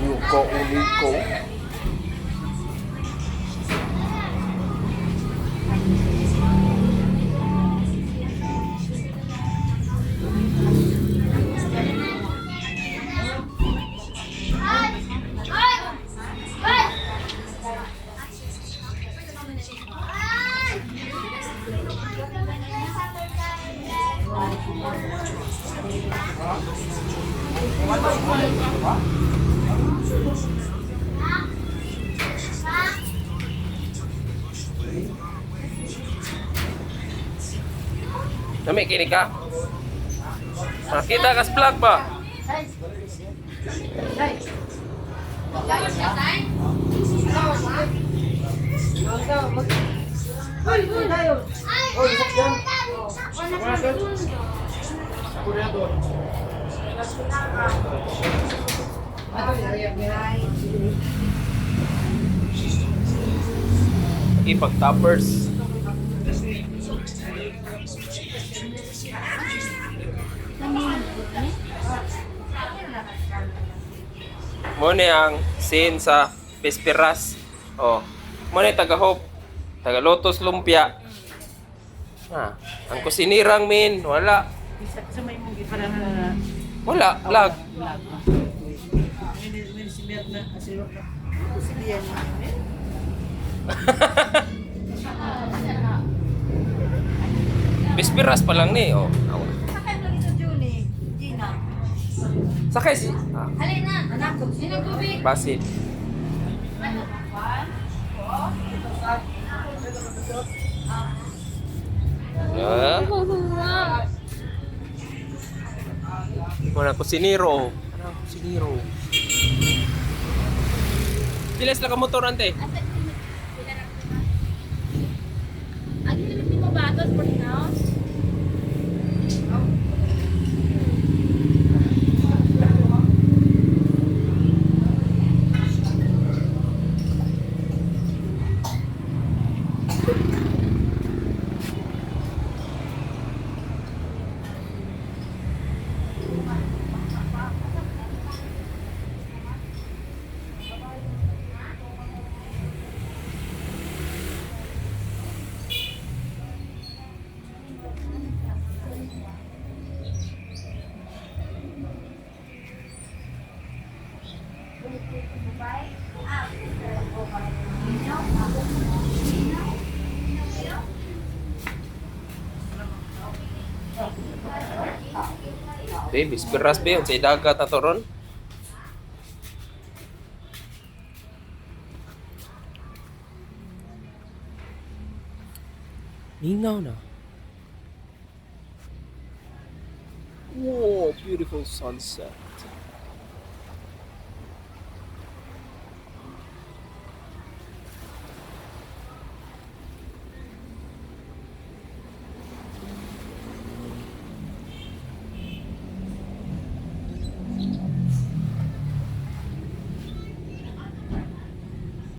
Yuko uliko. Nami kini ka. Makita ka sa vlog ba? Ipag-toppers. Mo ni ang scene sa Vesperas. Oh. Mo ni taga Hope, taga Lotus Lumpia. Ah, ang kusinirang min, wala. Sa may mong para na Wala, vlog. vlog. May simiyat na asilo na. Siliyan mo. Vesperas pa lang ni, oh. Awa. Sakay mo dito, Julie. Gina. Sakay si ah, Halina. Anak ko. Sino tubig? Basit. Ah. Wala kusiniro. Wala kusiniro. Pila sila ka motor ante? Ang hindi mo batos for now. Baby, bisperas ba yun? Sa dagat na to ron? Mingaw na. Whoa, beautiful sunset.